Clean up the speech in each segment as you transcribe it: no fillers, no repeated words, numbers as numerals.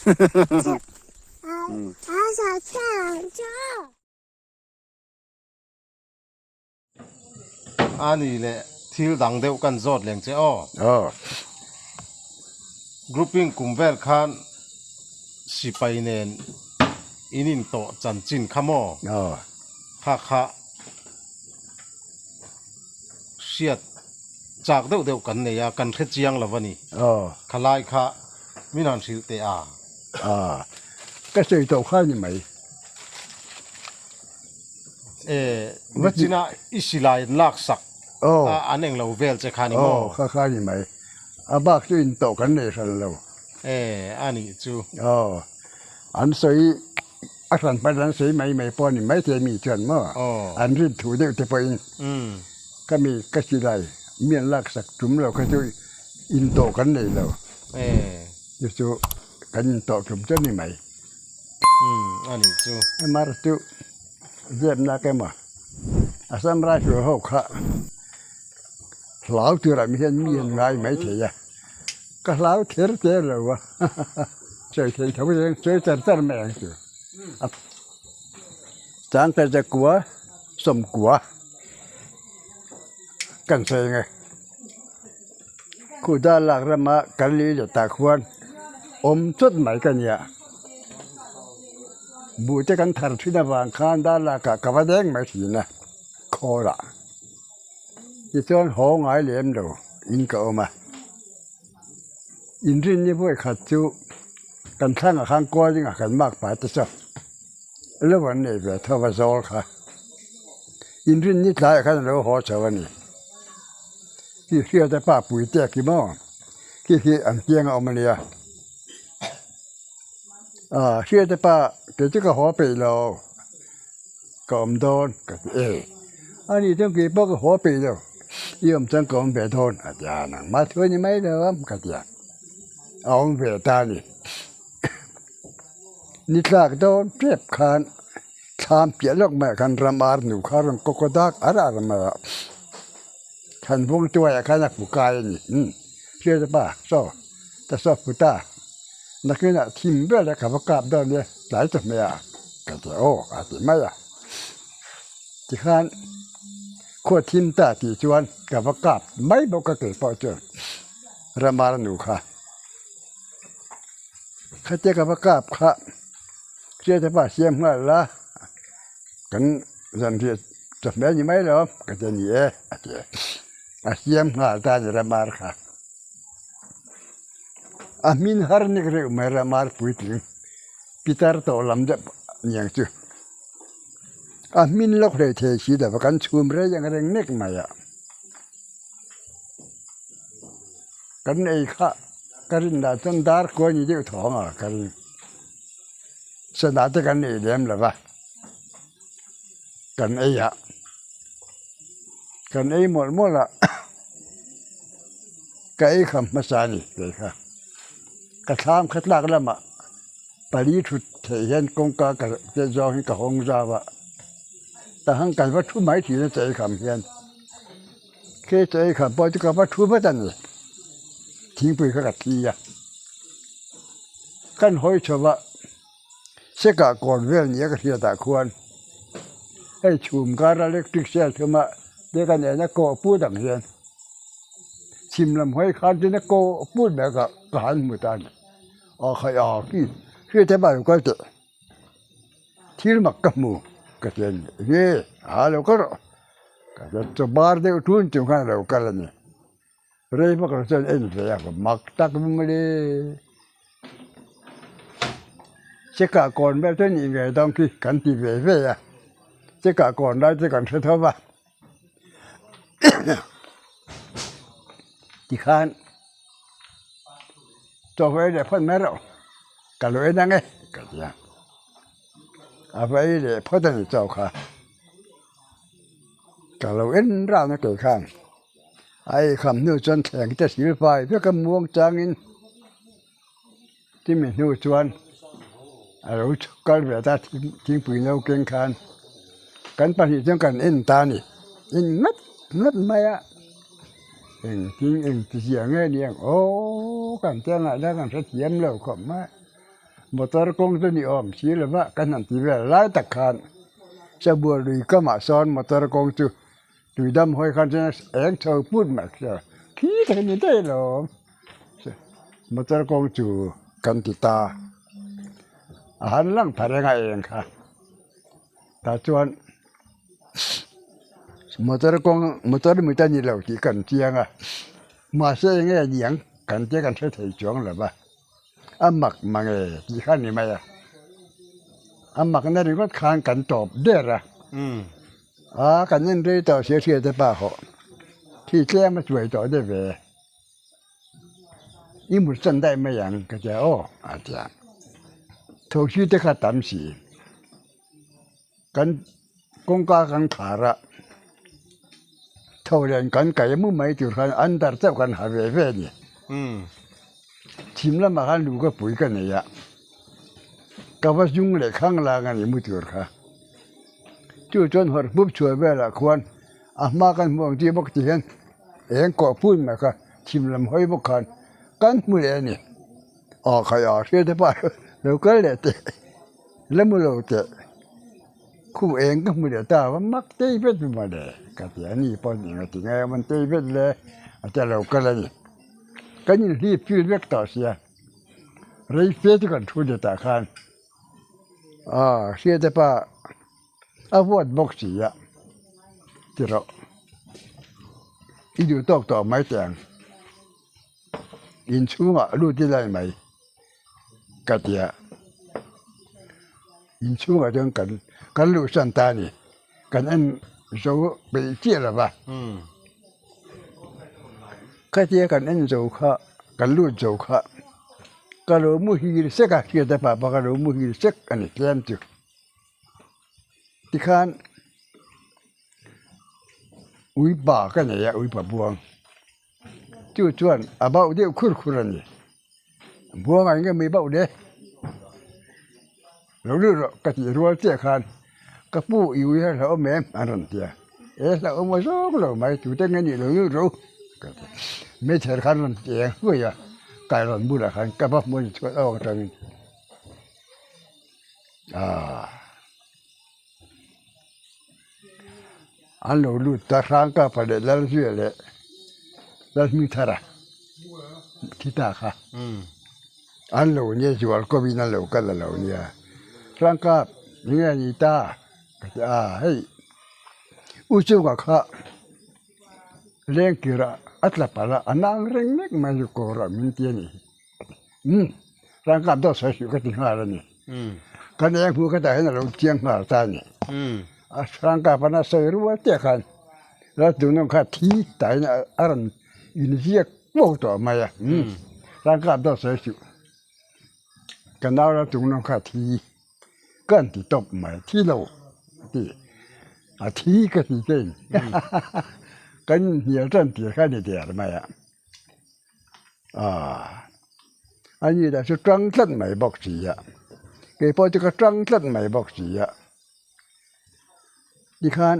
A ni leh thil dang deuh kan zawt leng che aw. Aw. Grouping kum vel khan sipai nen in intawh chanchin kha maw? Aw. Kha kha hriat chak deuh deuh kan nei a, kan hre chiang lo a ni. Aw. Khalai kha min han hrilh teh a. Aw. Ka sawi tawh kha ni mai. Nichina i silai an lak sak a an englo vel che kha ni maw? Aw kha kha ni mai. A bak chu intawh kan nei hran lo. E a nih chu. Aw an sawi a hran hman an sawi mai mai pawh a ni maithei mi chuan maw? An rin thu deuh te pawhin ka mi ka silai mi an lak sak tum lo kha chu intawh kan nei lo. Chu chu kan intawh tum chu a ni mai. Umm a nih chu. Mar chu zepnak emaw Assam Rifle ho kha hlau turah mi hian mi an ngai mai thei a, ka hlau kher te lo a sawi thei tho reng sawi char char mai ang chu. Changte zakua sawmkua kan sawi ang e. Khuda lak rama kan lei leh tah khuan awm chawt mai ka nia. Buh te kan thar thin avang khan dar lakah ka va deng mai thin a, khawlah. Tichuan haw ngai lem lo in ka awm a. Inrinni vawikhat chu kan thlangah khan kualingah kan mak pai ta chu lo an nei ve tho va zawl kha. Inrinni tlaiah khan a lo haw chho a ni. Khi hriata pa pui te khi maw khi khi an piang a awm a nia ah hriata pa kei chu ka haw peih lo ka awm dawn ka ti e a ni chuan kei pawh ka haw peih lo i awm chuan ka awm ve dawn a ti a nangmah thu a ni mai lo ang ka ti a a awm ve ta a ni. Ni tlak dawn tep khan thlam piah lawk maiah khan ram ar nu kha a rawn kawk a dak ar ar mai a, thlan vung tuaiah khan a hmu kai a ni. Umm hriat a pa saw ta saw hmu ta nakinah thim vel a ka va kap dawn nia tlai ta hmeh a ka ti aw a ti mai a tikhan khua thim ta tih chuan ka va kap mai bawk a keipawh chuan ram ar nu kha. Khatia ka va kap kha hriat a pa siam nghal la kan zanriah chawhmeh a ni mai lo ka ti a ni e a ti a, a siam nghal ta a ni ramar kha. A hmin har nek reuh mai ramar puitling pitar tawh lam deuh niang chu a hmin lawk hlei thei si lo va kan chhum rei ang reng nek mai a. Kan ei kha ka rin lah chuan dar kuai ni deuh thawng a ka ring. Sana te kan ei lem lo va, kan ei a, kan ei mawlh mawlh a, ka ei kham hmasa a ni kei kha. Ka thlam kha tlak lamah pali thut theih hian kawngka ka te zawng hi ka hawng zau a, tahan kan va thu mai thin a chaw ei kham hian. Khi chaw ei kham pawh chu ka va thu vat a ni. Thingpui kha ka thi a. Kan hawi chho va, Sekah kawn vel nia ka hriatah khuan hei chhum kar electric sial thum a te ka nena kawh put ang hian chhim lam hawi khan chuan a kawh put mai ka ka han hmu ta a ni. Aw khai aw khi hriat te pawh a lo kal teh. Thil mak ka hmu ka ti a ni. Enge a lo kal rawh. Ka ti a, chaw bar deuh tun chung khan a lo kal a ni. Rei vak lo chuan en ve a, mak tak mawle. Chekah kawn vel chu a nih ngei dawn khi kan ti ve ve a, chekah kawn lai chu kan hre tho va. Tikhan chaw ei leh phawt mai rawh ka lo en ang e ka ti a, a va ei leh phawt a ni chaw kha. Ka lo en rang a kei khan a ei kham hnu chuan thleng te sil fai vek a muang changin chumi hnu chuan a lo kal ve ta thingpui no keng khan kan pahnih chuan kan en ta a ni en ngat ngat mai a engtin engti zia nge ni ang aw kan ti a ngaihna kan hrethiam lo khawp mai. Motor kawng chu ni awm si lo va kan han ti vel lai tak khan Sabual lui kamah sawn motor kawng chu tui dam hawi khan chuan eng chho put mai kha khi tak a ni daih alawm. Motor kawng chu kan ti ta a han lang pha reng a eng kha tah chuan motor kawng motor mit a ni lo tih kan chiang a mahse eng nge niang kan tia kan hre thei chuang lo va. A mak mang e tih kha a ni mai a, a makna ringawt khan kan tawp der a, a kan en rei tawh sia hriat te pa hawh khi tlem a chuai tawh deuh ve, i mut chan daih mai ang ka tia aw a ti a, thosi te kha tam si, kan kawngka kan khar a, tho len kan kai mu mai tur khan under chauh kan ha ve ve a ni. Thim lamah khan lu ka pui ka nei a, ka va zung leh khang lang a ni mu tur kha. Chu chuan hawrh pup chhuah velah khuan a hma kan hmu ang tih bawk ti hian eng kawh pun mai kha thim lam hawi bawk khan kan hmu leh a ni. Aw khai a hriat te pawh lo kal leh teh la mu lo teh khu eng ka hmu leh ta va mak tei vet maw le ka ti a ni pawh eng a ti ngai a man tei vet le a tia lo kal a ni. Kan inhlip fil vek tawh sia rei fe chu kan thu leh tah khan aw hriat te pa a huat bawk si a ti rawh i duh tawk tawh mai teh ang. Inchhungah lut ila ni mai ka ti a, inchhungah chuan kan kan luhsan ta a ni, kan en zo peih chiah lo va, khatia kan en zo kha kan lut zo kha ka lo muhil sek a hriat a papa ka lo muhil sek a ni tlem chu tikhan. Uipa ka nei a uipa buang. Chu chuan a bauh deuh khur khur a ni. Buangah eng nge mai bauh le? Lo lut rawh ka tih rual chiah khan ka pu i ui a hlauhawm em? an rawn ti a. E hlauhawm a zawng lo mai tute nge nih lo lut rawh u ka ti. Hmeichher khan rawn ti eng hluai a, kailawn bulah khan ka va hmu a ni chhuat awk atangin. Aaa. An lo lut ta hrang kapa leh Lalzuia leh Lalhmingthara thi ta kha an lo nia zual kawmin an lo kal a lo nia hrang kap eng nge ni ta ka ti a hei u chunga kha lengkirah a tla palh a a nang reng mek mai chu kawrah min ti a ni umm hrang kap dawt sawi suh ka ti nghal a ni. Kan eng hmu khatah hian a lo chiang nghal ta a ni. A hrang kap a sawi rual chiah khan Laltunawng kha thi tah hian a rawn inziak kuau tawh mai a. Hrang kap dawt sawi suh. Ka nau Laltunawng kha thi ka han ti tawp mai, thi lo a ti. A thi ka ti che in kan inhnial tan tir kha a ni der mai a. Aaa a ni lah chu tang tlat mai bawk si a kei pawh chu ka tang tlat mai bawk si a tikhan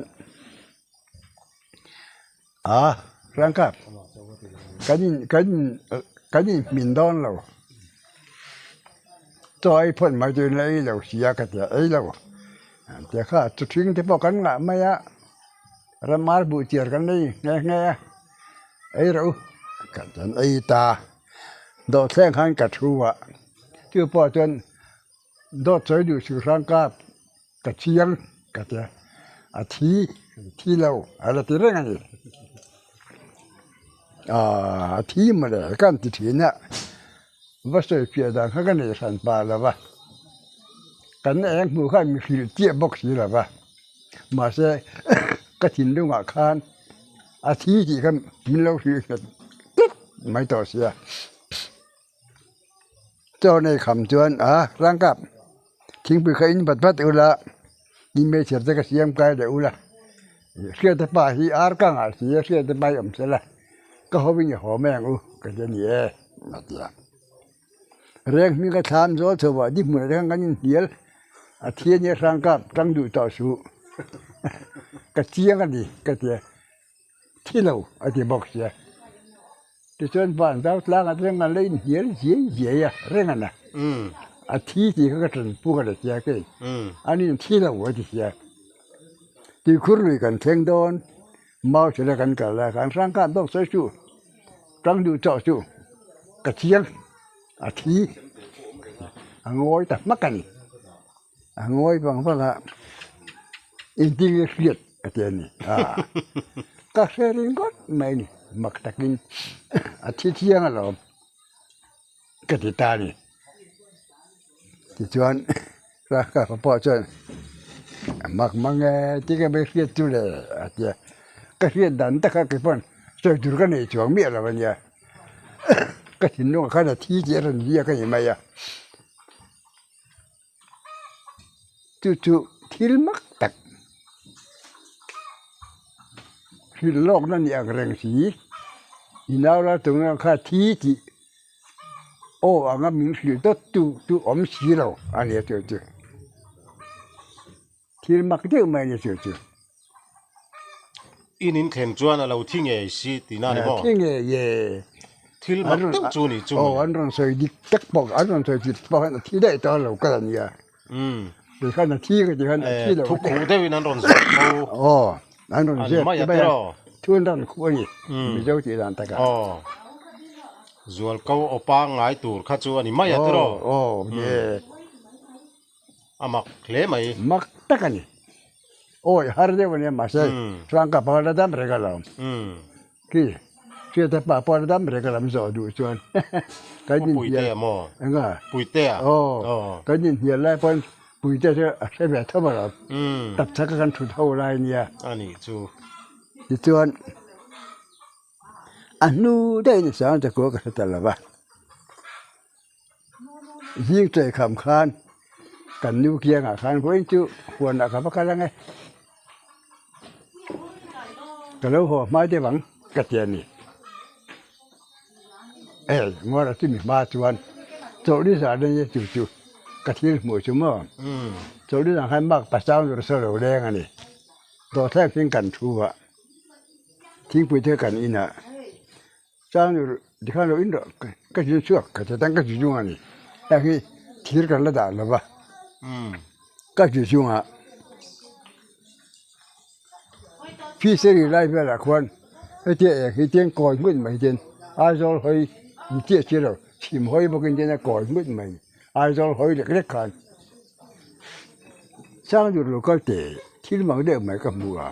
aa rangkap kan in kan in kan in hmin dawn lo chaw ei phawt mai chu la ei lo si a ka ti a ei lo tia kha chu thing te pawh kan ngah mai a ramar buh chiar kan nei nghe nghe a. Ei rawh u ka chuan ei ta dawhthleng khan ka thu a chu pawh chuan dawt sawi duh suh hrang kap ka chiang ka tia a thi thi lo a la ti reng a ni aaa a thi mawle ka han ti thin a va sawi fiah dan kha ka nei hran pah lo va kan eng hmuh khan mi hrilh chiah bawk si lo va mahse ka thinlungah khan. A thi tih kha min lo hrilh nghet tlat mai tawh sia. Chaw nei kham chuan a rangkap thingpui kha in vat vat ula in hmeichhe te ka siam kai leh ula hriata pa hi ar ka ngah si a hriata pa hi awm se la ka haw in i haw mai ang u ka ti a ni e a ti a. Reng hming ka thlam zawl chho ah di hmunah te khan kan inhnial a thi a nia hrangkap tang duh tawh suh ka chiang a ni ka ti a thi lo a ti bawk sia tichuan van zau tlangah te chuan kan la inhnial ziai ziai a reng a na. A thi tih kha ka tanpu ka la tia kei. Ani in thi lo a ti sia. Tuikhur lui kan thleng dawn, mau thila kan kal a, kan hrang khan dawk sawi suh, tang duh chauh suh, ka chiang, a thi, a ngawi ta hmak a ni. A ngawi vang vang a, engtin nge hriat a ti a ni. Ka hre ringawt mai a ni, mak takin a thi chiang alawm. Ka ti ta a ni. Tichuan Ralkapa pawh chuan mak mang e tinge mai hriat chu le a ti a. Ka hriat dan tak kha kei pawn sawi tur ka nei chuang miah lo a nia. Ka thinlungah khan a thi tih a rawn ziak a ni mai a. Chu chu thil mak tak hrilh lawkna ni ang reng si, inau ral tung ang kha thi tih aw anga min hrilh dawt tu chu awm si lo a ni a chu chu. Thil mak deuh mai a ni chu chu. In in thlen chuan a lo thi ngei si tihna a ni maw? Thi ngei e. Thil mak deuh chu ni chu. Aw an rawn sawi dik tak pawh an rawn sawi dik pawh khan a thi daih tawh a lo kal a nia. Ti khan a thi ka ti khan a thi lo. Thu khuh deuhin an rawn ziak tho. Aw an rawn ziak ti mai a. Thu an rawn khuh a ni. Mizo tih dan takah. Aw zualko aw pangngai tur kha chu a ni mai a tiraw? Aw aw ni e. A mak hle mai. Mak tak a ni. Awi har deuh a nia mahse chuan ka pa la dam reng alawm. Khi hriata pa pawh la dam reng alawm zawh duh chuan kan Pu Puitea maw? Enga? Puitea. Aw kan inhnial lai pawn Puitea chu a hre ve tho alawm. Tapchhak a kan thut ho lai nia. A nih chu. Tichuan a hnu daih in sang te kua ka hre ta lo va. Zing chawi kham khan kan nu kiangah khan vawiin chu huanah ka va kal ang e, ka lo haw hma deuh ang ka ti a ni. Hei Ngawra chumi hma chuan chawlhni zan a nia chu chu ka thil hmuh chu maw chawlhni zan khan mark pasang tur saw lo leng a ni dawhthleng hming kan thu a thingpui te kan in a. Chang tikhan lo in rawh ka zir chhuak ka ti tan ka zir chung a ni heng hi thir kan la dah lo va ka zir chungah fishery lai velah khuan hetia eng hi tiang kawi hmut mai hian Aizawl hawi ni chiah si lo chhim hawi bawkin tian a kawi hmut mai Aizawl hawi lek lek khan chang dur lo kal teh thil mang deuh mai ka hmu a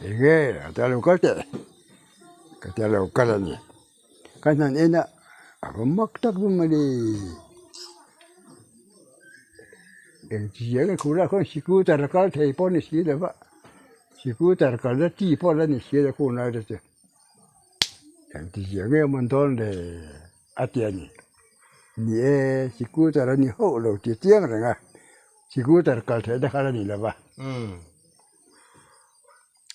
enge a tia lo kal teh. Ka tia lo kal a ni. Ka hnan en a, a va mak tak rum a ni. Engti ang e khurah khuan scooter a kal thei pawh a ni si lo va, scooter kalna chi pawh la ni si lo khung lai te chu. Engti ang em an dawn le a ti a ni. Ni e, scooter a ni hauh lo ti chiang reng a, scooter kal theihna kha la ni lo va.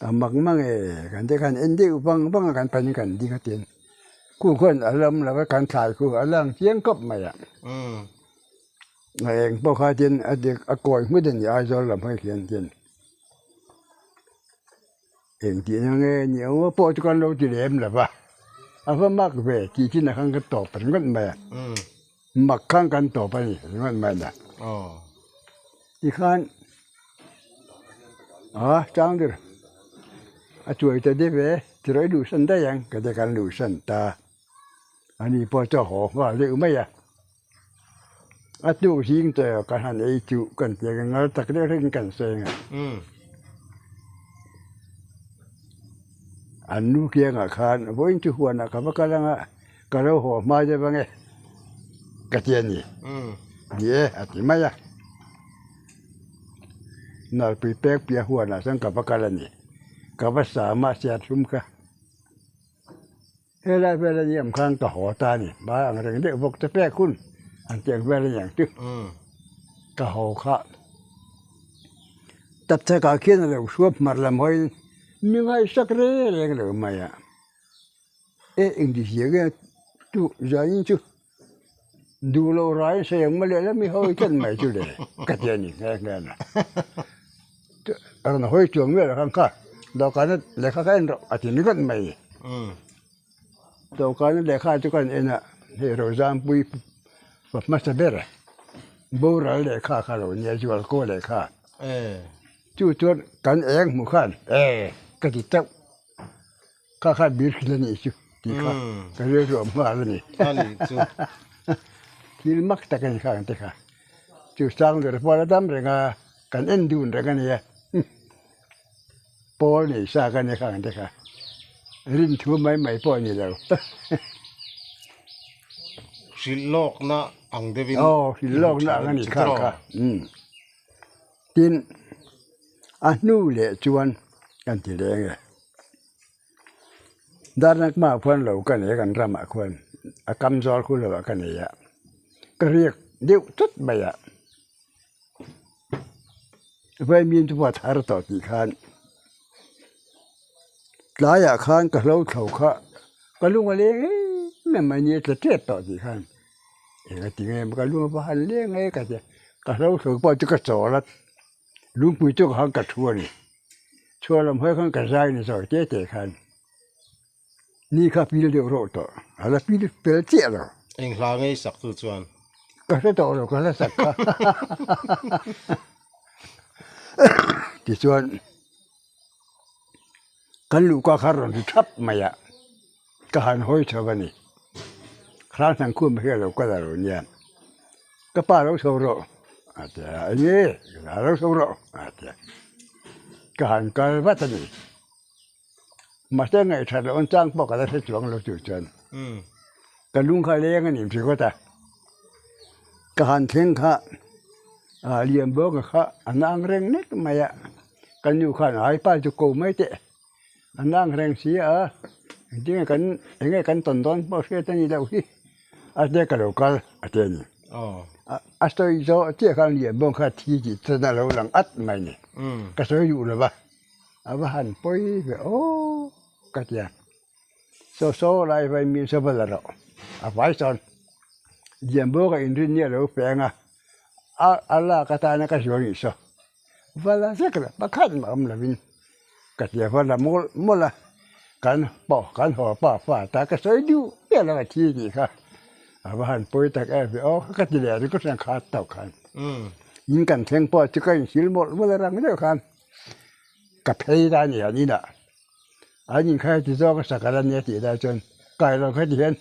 A mak mang e, kan te khan en deuh vang vang a kan panin kan ding a tin khu khuan a lam lo va kan thlai khu a lang chiang khawp mai a. A eng pawh kha tin a dik a kawi hmut a ni Aizawl lam hawi hian tin engtihna nge ni ang aw pawh chu kan lo ti lem lo va, a va mak ve tih chin ah khan ka tawp ringawt mai a, mak khan kan tawp a ni ringawt mai a. Tikhan a chang ber a chuai ta deuh e tirawi luhsan daih ang ka ti a kan luhsan ta ani pawh chu a haw nghal deuh mai a a tuk zing tawh kan han ei chuh kan ti a ngal tak deuh hrekin kan seng a an nu kiangah khan vawiin chu huanah ka va kal ang a ka lo haw hma deuh ang e ka ti a ni. Ni e a ti mai a. Nalpui pek piah huanah chuan ka va kal a ni. Ka va sam a serthlum kha. Helai vel a niam khan ka haw ta a ni. Hmai ang reng deuh bawk te pek hun an tih ang vel a niang chu. Ka haw kha tapchhakah khian a lo hruap hmar lam hawiin mi ngaihsak reng reng lo mai a. E engtizia nge chu zanin chu duh loh raiin sawi ang mawle la mi hawi tlat mai chu le ka ti a ni nghe nghe a a rawn hawi chuang miah lo khan kha dawhkana lehkha kha en rawh a ti ringawt mai dawhkana lehkha chu ka en a hei Rozampui pa hmasa ber. Boral lehkha kha lo nia zualkaw lehkha. Chu chuan kan eng hmuh khan e ka ti teuh. Kha khan bir hrilh a nih chu tih kha ka rilru awm nghal a ni. Thil mak tak a ni kha ang te kha. Chu Sanglura pawh a la dam reng a, kan en dun reng a nia. Pawl nei sa ka nia kha ang te kha. Rin thu mai mai pawh a ni lo. Hrilh lawkna ang deuhin. Aw, hrilh lawkna ang a ni kha kha. Tin, a hnu leh chuan kan ti leng e. Darnak hmaah khuan lo ka nei a, kan ramah khuan a kam zawl khu lovah ka nei a, ka riak deuh tawt mai a. Vaimim chu pawh a thar tawh tih khan tlaiah khan ka hlo thlo kha ka lung a leng em em mai nia tla tep tawh tih khan eng a ti nge maw ka lung a va han leng e ka ti a, ka hlo thlo pawh chu ka chawl a, lungpui chu ka han ka thu a ni, chhuah lam hawi khan ka zai ni zawk te te khan. Ni kha pil deuh rawh tawh, a la pil fel chiah lo. Eng hla ngei sak tu chuan? Ka hre tawh lo, ka hla sak kha. Tichuan, kan luhka kha rawn ri thap mai a, ka han hawi chho a ni. Hrangthang khum hi a lo kal a lo nia, ka pa lo chho rawh a ti a, eng nge a lo chho rawh a ti a, ka han kal vat a ni. Mahse ngaihṭhat loh an chang pawh ka la hre chuang lo chu chuan ka lung kha leng a ni ringawt a, ka han thleng kha ah Lianbuanga kha a nang reng nek mai a, ka nu khan ai pa chu ko mai teh a nang reng si a, engtin kan eng nge kan tawn dawn pawh hriat a ni loh hi a tia ka lo kal a ti a ni. A sawi zawh chiah khan Lianbuanga kha thi tih chuan a lo lang at mai a ni, ka sawi duh lo va. A va han pawi ve aw ka ti a, saw saw lai vai mi saw va la rawh a vai sawn Lianbuanga inrin hi a lo peng a, a a lak atana ka zual nih saw va la zek la pakhat mah awm lovin ka ti a, va la mawlh mawlh a, kan pawh kan haw pa fa ta ka sawi duh miah lo a thi tih kha a va han pawi tak em ve aw ka ti leh ringawt hian kha tawk khan in kan thleng pawh chu ka insil mawlh mawlh a rang deuh khan. Ka phei la ni an inah an inkhai ti zawk a sak a la nia tih lai chuan kai lo kha ti hian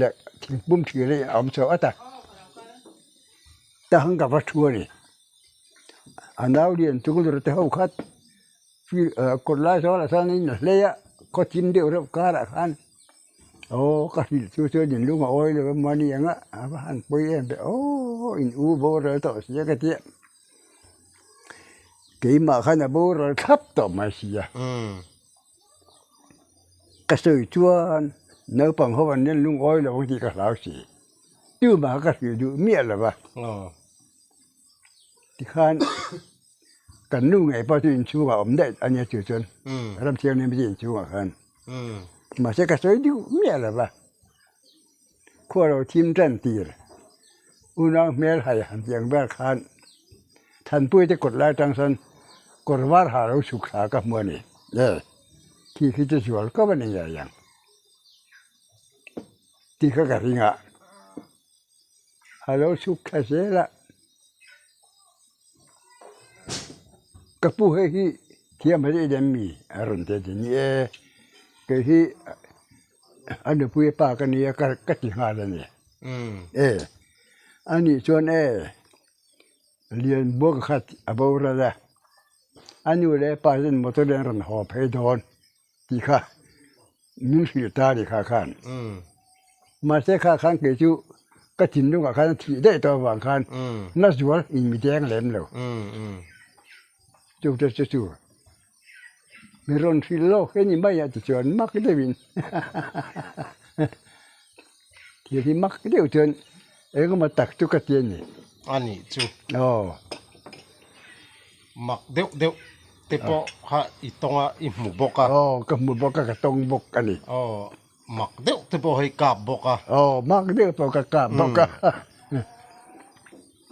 leh thingpum thir hi a awm chho at a, ta hang ka va thu a ni. A nau lian chung dur te ho khat kawt lai zawlah chuan in a hlei a khaw thim deuh reuh karah khan aw ka hrilh chu chuan in lung a awi lo emaw ni ang a, a va han pawi em ve aw in u boral tawh sia ka tia. Keimah khan a boral thlap tawh mai si a. Ka sawi chuan naupang ho an nen lungawi lo ang tih ka hlau si. Tumah ka hrilh duh miah lo va. Tikhan kan nu ngei pawh chu inchhungah a awm daih a nia chu chuan Ramthianghlim chu inchhungah khan. Mahse ka sawi duh miah lo va. Khua lo thim tan tir. Unau hmel hai han tih ang ber khan Thanpui te kawt lai atang sawn kawr var ha lo chhuk thla ka hmu a ni. E, khi khi chu zual kawp a ni ngei ang tih kha ka ring a, a lo chhuk thla zel a. Ka pu hei hi thiam hei em mi a rawn ti a ni e, kei hi. A nupui pa ka nia ka ka ti nghal a ni. E, a nih chuan e, Lianbuanga kha a boral a, a nu leh a pa chuan motor in an rawn haw phei dawn tih kha min hrilh ta a ni kha khan. Mahse kha khan kei chu ka thinlungah khan a thih daih tawh avang khan na zual in mi deng lem lo. Chute chu chu. Mi rawn hrilh lawk hi a ni mai a tichuan mak deuhin thil hi mak deuh chuan engemaw tak chu ka ti a ni. A nih chu. Aw. Mak deuh deuh te pawh kha i tawng a i hmu bawk a. Aw ka hmu bawk a ka tawng bawk a ni. Aw mak deuh te pawh hei kap bawk a. Aw mak deuh pawh ka kap bawk a.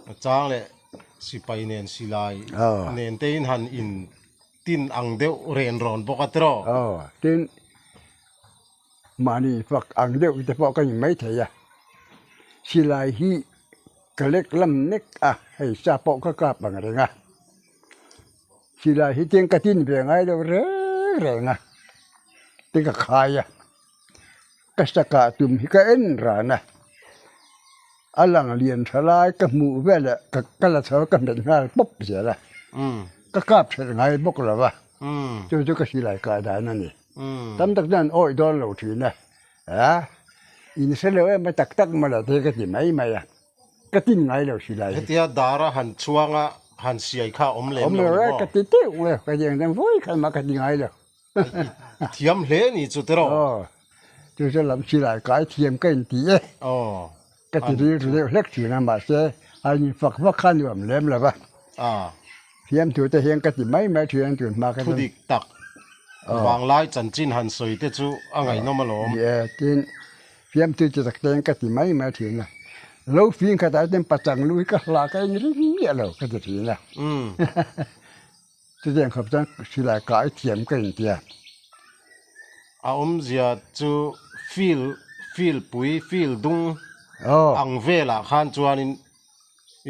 A chang leh sipai nen silai nen te in han in tin ang deuh ren rawn bawk a tiraw? Aw, tin mahni fak ang deuh te pawh ka ni maithei a, silai hi. Ka lek lam nek a, hei sa pawh ka kap ang reng a. Silai hi tiang ka tin ve ngai lo reng reng a, ti ka khai a. Ka sa kah tum hi ka en ran a, a lang lian tha lai ka hmuh veleh ka ka la chho ka hmet nghal pawp zel a. Ka kap hrelh ngai bawk lo va, chu chu ka silai kah dan a ni. Tam tak chuan an awih dawn lo thin a, A, in hre lo em a tak tak maw la te ka ti mai mai a, ka tin ngai lo silai hi. Hetia dara han chhuanga han siai kha awm lem lo ni maw? Awm lo e, ka ti teuh e, ka ti ang chuan vawi khat mah ka ti ngai lo. I thiam hle ni chu tiraw? Aw, chu chu lam silai kai thiam ka inti e. Aw. Ka ti rilru deuh hlek thin a, mahse a in fak vak kha nuam lem lo va. Thiam thu te hian ka ti mai mai thin a tun hma kha chuan. Thudik tak vanglai chanchin han sawi te chu a ngaihnawm alawm. Ni e, tin thiam thu chi tak te hian ka ti mai mai thin a. Lo fing khatah chuan pachang lu hi ka hla ka en ring miah lo ka ti thin a. Chutiang khawp chuan silai kai thiam ka intia. A awmzia chu field field pui field dung ang velah khan chuanin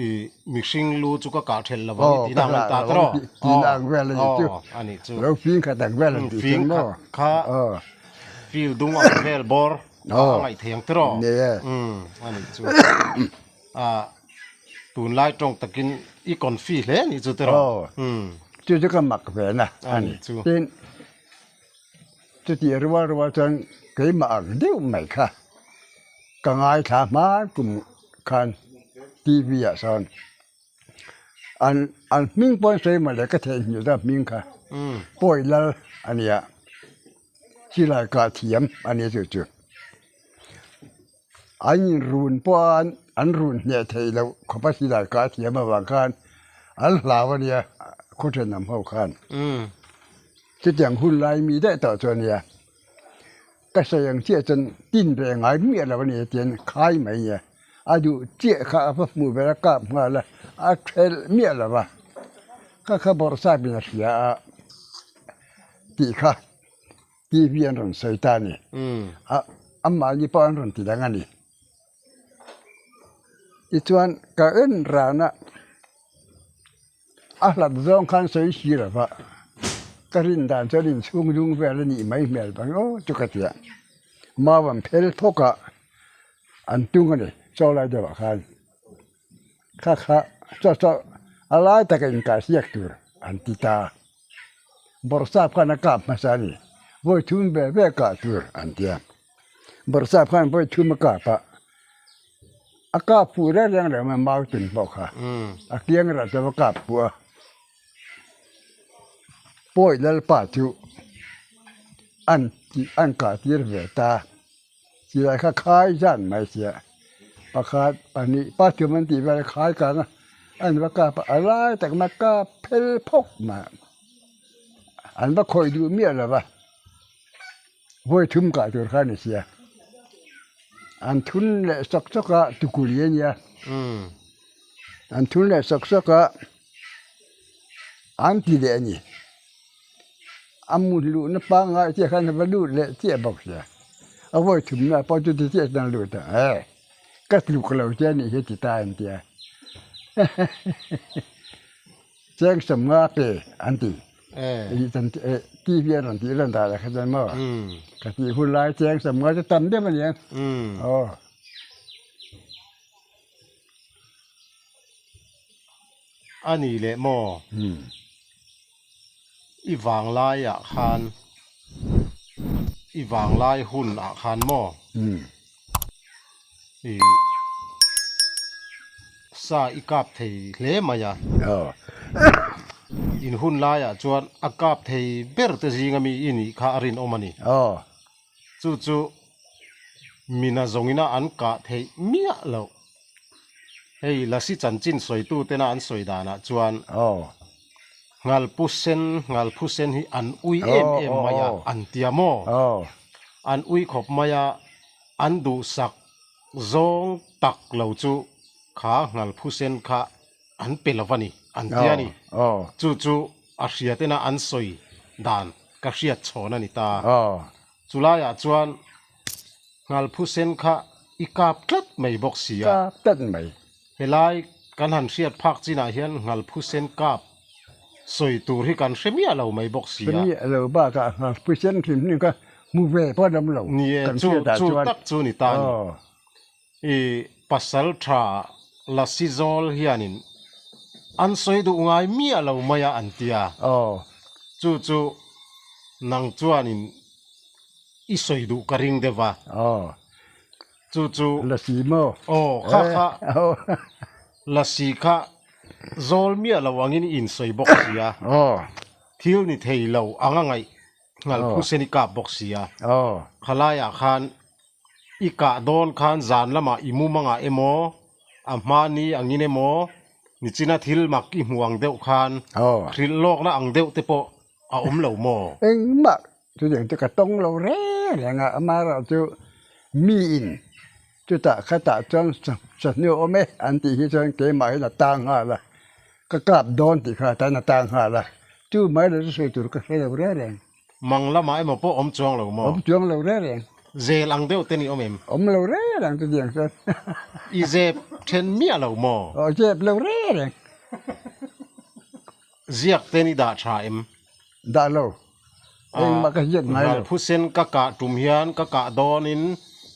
i mihring lu chu ka kah thelh lo ang i tihna ang an ta tawh rawh. Tihna ang vel a nih chu. A nih chu. Lo fing khat ang vel an tih chu maw. Fing khat kha field dung ang vel bawr a ngaih thei ang tawh rawh. Ni e. A nih chu. A tunlai tawng takin i confi hle a nih chu tiraw? Aw, chu chu ka mak ve na a ni. Tin, chutih rual rual chuan keimah ang deuh mai kha ka ngaithla hma kum khan TV ah sawn an an hming pawh an sawi mawle ka theihnghilh ta hming kha Pawi Lal a nia, silai kah thiam a ni chu chu. An inrun pawh a an run hneh theih loh khawp a silai kah thiam avang khan an hlau a nia khaw thenawm ho khan. Chutiang hun lai mi daih tawh chu a nia. Ka sawi ang chiah chuan tin ve ngai miah lo a ni tian khai mai a nia. A duh chiah kha a va hmuh ber a kap nghal a, a thelh miah lo va. Ka kha bawrhsap in a hria a tih kha. TV an rawn sawi ta a ni. A amahni pawh an rawn ti dang a ni. Tichuan ka en rana a hlat zawng khan sawi si lo va, ka rin dan chuan inchhung dung vel a nih mai hmel bang aw chu ka ti a. Mau an phel phawk a, an tung a ni chaw lai deuhah khan. Kha kha chaw chaw a lai taka inkahsiak tur an ti ta. Bawrhsap khan a kap hmasa a ni. Vawi thum ve ve kah tur an ti a. Bawrhsap khan vawi thum a kap a, a kap fuh reng reng lo mai mau tun pawh kha a kiang rah chuan a kap fuh a. Pawi Lalpa chu an an kah tir ve ta. Silai kha khai zan mai sia pakhat pahnih pathum an tih vel a khai kang a an va kap a a lai tak mai kap phel phawk mai an va khawih duh miah lo va vawi thum kah tur kha a ni sia an thun leh sawk sawk a tukuli a nia an thun leh sawk sawk a an ti leh a ni. A mut luhna pangngai chiah khan a va lut leh chiah bawk sia. A vawi thumna pawh chu ti chiah chuan a lut a, eh ka tluk lo che anih hi ti ta an ti a. Cheng sawmnga pe an ti. TV an rawn tih lan dan ah kha chuan maw ka tih hun lai cheng sawmnga chu tam deuh a niang. Aw. A ni leh maw? I vanglai ah khan i vanglai hun ah khan maw i sa i kap thei hle mai a. In hun lai ah chuan a kap thei ber te zing ami i nih kha a rinawm a ni. Chu chu mina zawngina an kah theih miah loh. Hei Lasi chanchin sawitu tena an sawi danah chuan Ngalpu sen, Ngalphu sen hi an ui em em mai a, an tia maw? An ui khawp mai a, an duhsak zawng tak lo chu kha Ngalphu sen kha an pe lo va ni, an tia ni. Chu chu a hria tena an sawi dan ka hriat chhawn a ni ta. Chulaiah chuan Ngalphu sen kha i kap tlat mai bawk si a. Kap tlat mai. Helai kan han hriat phak chinah hian Nghalphusen kap sawi tur hi kan hre miah lo mai bawk si a. Hre miah lo bakah Nghalphusen hrim hrim kha hmu ve pawh an awm lo Ni e, kan chu hriat ah chu chuan. tak chu ni ta a ni. I pasal tha Lasi zawl hianin an sawi duh ngai miah lo mai a an tia. Chu chu nang chuanin i sawi duh ka ring deuh a. Chu chu. Lasi maw? Aw, kha kha. Lasi kha zawl miah lo angin i insawi bawk si a. Thil ni thei lo ang a ngaih nghal phusen i kap bawk si a. Khalaiah khan i kah dawn khan zan lamah i mumangah emaw, a hmani angin emaw, nichina thil mak i hmu ang deuh khan hrilh lawkna ang deuh te pawh a awm lo maw? Engmah Chutiang chu ka tawng lo reng reng a, amaherawh chu miin chutah khatah chuan sahnu a awm e an tih hi chuan keimah hian a tang nghal a, ka kap dawn tih kha atan a tang nghal a, chu mai lo chu sawi tur ka hre lo reng reng. Mang lamah emaw pawh awm chuang lo maw? Awm chuang lo reng reng. Zel ang deuh te ni awm em? Awm lo reng reng chutiang chuan. I zep then miah lo maw? Aw zep lo reng reng. Ziak te ni dah tha em? Dah lo. Engmah ka ziak ngai lo. Ralphusen ka kah tum hian ka kah dawnin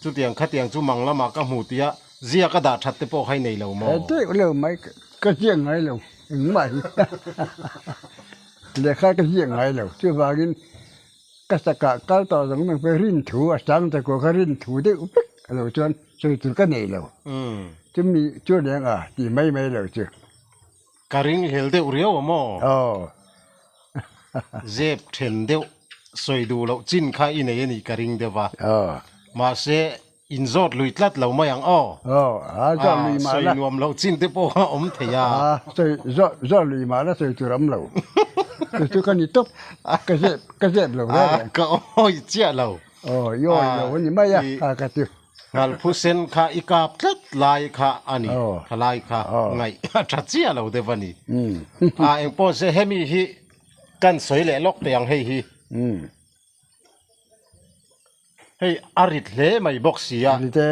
chutiang khatiang chu mang lamah ka hmu tia ziak a dah that te pawh kha i nei lo maw? He teuh lo mai ka ziak ngai lo engmah hi lehkha ka ziak ngai lo chuvangin ka sakah kal tawh zawng zawng pawh rin thu a sang ta kuah kha rin thu deuh vek a lo chuan sawi tur ka nei lo chumi chuan eng a ti mai mai lo chu. Ka ring hlel deuh riau a maw? Aw. Zep then deuh sawi duh loh chin kha i nei a nih ka ring deuh a. Aw. Mahse, in zawt lui tlat lo mai ang aw. Aw, a zawt lui mah la. Sawi nuam loh chin te pawh kha awm thei a. A, sawi zawt zawt lui mah la sawi tur a awm lo. Chu chu ka ni tawp, ka zep ka zep lo reng reng. A, ka awi chiah lo. Aw, i awi lo a ni mai a, kha ka ti. Ngalphusen kha i kap tlat lai kha a ni, tha lai kha ngaih a tha chiah lo deuh a ni. A engpawh se hemi hi kan sawi leh lawk teh ang hei hi. Hei a rit hle mai bawk si a. Rit e.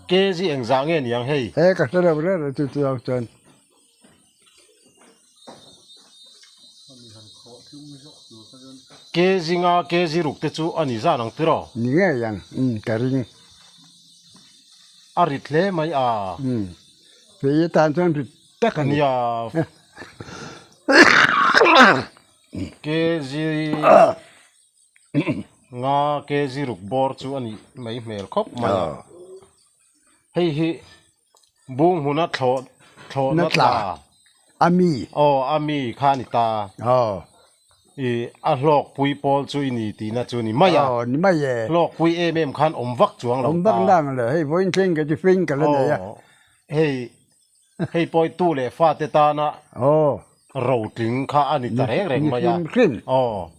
Kg engzah nge niang hei? He ka hre lo reng reng chu chuang chuan. Kg nga kg ruk te chu a ni zan ang tiraw? Ni ngei ang, umm ka ring. A rit hle mai a. Umm, fei atan chuan rit tak a ni. Nia, kg nga kg ruk bawr chu a nih mai hmel khawp mai a. Hei hi Bung hmuna thlawh thlawhna tla. A mi. Aw a mi kha a ni ta. Aw. I a hlawkpui pawl chu i ni tihna chu ni mai a. Aw ni mai e. Hlawkpui em em khan awm vak chuang lo ta. Awm vak nang le hei vawiin thleng ka chu fing ka la nei a. Aw hei hei pawh i tu leh fate tana. Aw. Rotling kha a ni ta reng reng mai a. Ni hrim hrim. Aw.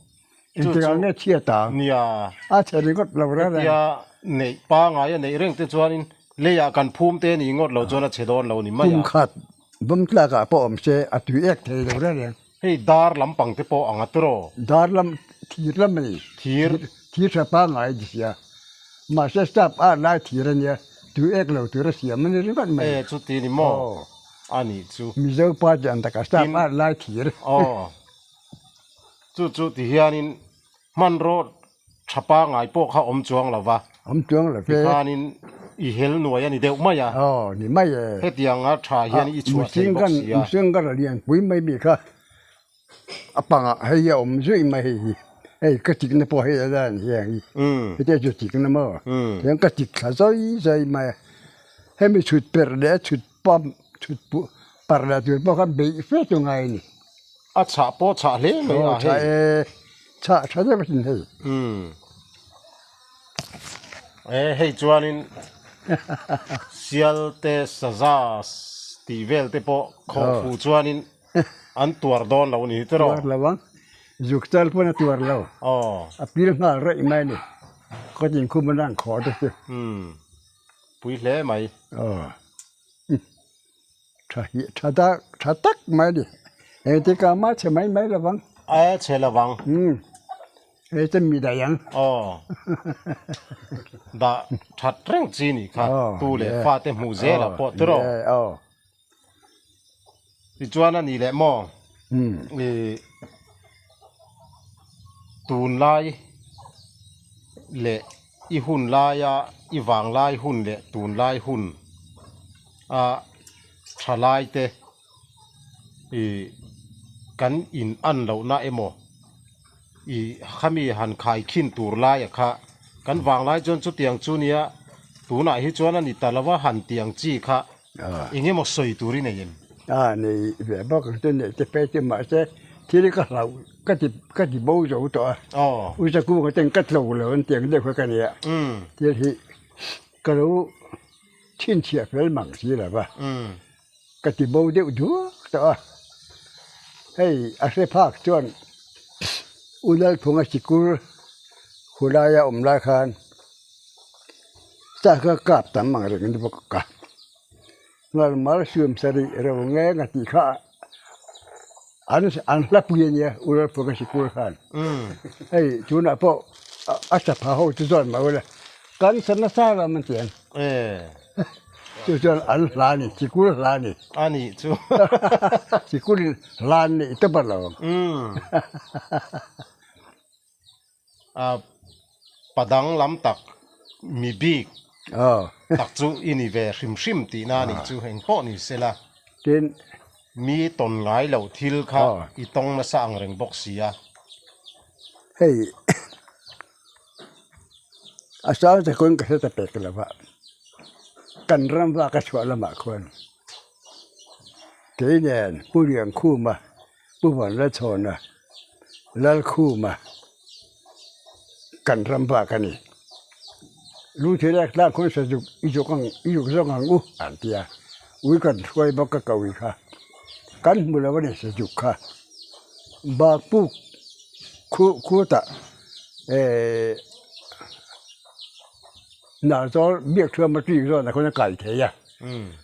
Chu Engtikah chu nge chhiat ang? Nia. A chhe ringawt lo reng reng. Hetia neih pangai a neih reng te chuanin leiah kan phum te ni ngawt lo chuan a chhe dawn lo ni mai a. Kum khat bawm tlakah pawh awm se a tui ek thei lo reng reng. Hei dar lampang te pawh ang a tiraw? Dar lam thir lam a ni. Thir. Thir tha pangai a ni sia. Mahse stap a lai thir a nia tui ek lo tur a siam a ni ringawt mai. E chuti ni maw? A nih chu. Mizo pa chu an taka stap a lai thir. Aw. Chu chu ti hianin hmanraw tha pangai pawh kha awm chuang lo va. Awm chuang lo ve. Tikhanin i hel nuai a ni deuh mai a. Aw, ni mai e. Hetianga tha hian i chhuah thei bawk si a. Mihring kan lian pui mai mi kha a pangah hei hi a awm zui mai hei hi. Hei ka chikna pawh hei a la ni heng hi. Heti chu chikna maw? Tiang ka chik thla zawi zawi mai a. Hemi chhut perh leh a chhut pump chhut parh leh tur pawh khan beih fe chu ngai a ni. A chhah pawh chhah hle mai a hei. Aw chhah e, chhah tha deuh asin hei. Umm. E hei chuanin sial te saza tih vel te pawh khawh fuh chuanin an tuar dawn lo ni tiraw. Tuar lo ang, zuk chal pawn a tuar lo. Aw. A pil nghal raih mai a ni, kawt inkhum a lang khawh te chu. Umm. Pui hle mai. Aw. Tha hi tha tak tha tak mai a ni. Engtikah mah chhe mai mai lovang. A chhe lovang. Umm. Hei chu mi daih ang. Aw. Dah that reng chi nih kha tu leh fa te hmuh zel ah pawh tiraw. Aw. Tichuan a nih leh maw? I tunlai leh i hun laia i vanglai hun leh tunlai hun a thalai te i kan in an lohna emaw i khami han khai khin tur laia kha kan vanglai chuan chutiang chu nia tunah hi chuan a ni ta lova han tiang chi kha eng emaw sawi tur i nei em? A nei ve bawk ang chu neih te phei chu mahse thil hi ka hlauh ka ti ka ti bo zo tawh a u Zakunga ten ka tlo lo an tiang deuh kha ka nia thil hi ka lo chhinchhiah fel mang si lo va. Ka ti bo deuh duak tawh a, hei a hre phak chuan U Lalphunga sikul khulaia awm lai khan chak a kap tam ang reng ni bawk a, Ngalmal siam sarih reuh nge nga tih kha an an hla pui a nia U Lalphunga sikul khan, hei tunah pawh a sapha ho chu zawn mah ula kan sa nasa lam an ti ang. Chu chuan an hla a ni, sikul hla a ni. A nih chu. Sikul hla an neih tawp a lo. A padang lam tak mi bik tak chu i ni ve hrim hrim tihna a nih chu engpawh ni sela. Tin. Mi tawn ngai loh thil kha i tawng nasa ang reng bawk si a. Hei. A sang te khawn ka hre ta pek lo va, kan ram vak a chhuah lamah khuan kei nen Pu Liankhuma, Pu Vanlachhawna, Lalkhuma kan ram vak a ni. Lungthei lak tlang khawn sazuk i zuk ang i zuk zawk ang u an ti a, ui kan hruai bawk a ka ui kha, kan hmu lo a ni sazuk kha. Bakpuk khu khutah ehh Narzawl biak thuam a tih zawn ah khawn a kai thei a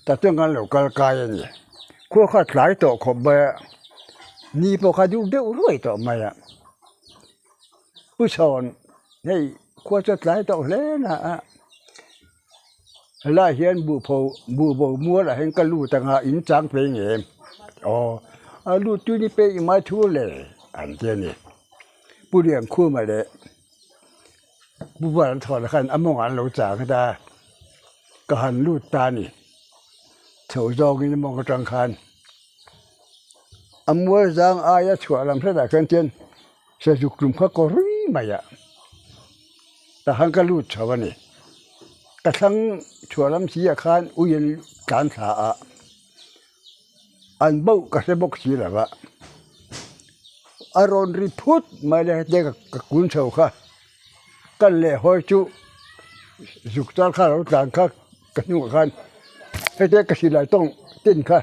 tah chuan kan lo kal kai a ni khua kha a tlai tawh khawp mai a ni pawh kha deuh deuh ruai tawh mai a pu chhawn hei khua chu a tlai tawh hle na a helaiah hian buhpho buhbo mual ah hian ka lut ang a in chang phei nge aw a lut tu ni pek i mai thu le an ti a ni Pu Liankhuma leh Pu Vanthawla khan a mawngah an lo chang ta ka han lut ta a ni chho zawngin a mawng atang khan a mual zang aia chhuah lam hretah khan chuan sazuk tum kha kaw rui mai a. Tah khan ka lut chho a ni. Ka thlang chhuah lam si ah khan ui an tlan thla a, an bauh ka hre bawk si lo va, a rawn ri phut mai le hetiang ka kun chho kha, ka lehhawi chu zuk char kha a lo tlan kha ka hnungah khan hetiang ka silai tawng tin kha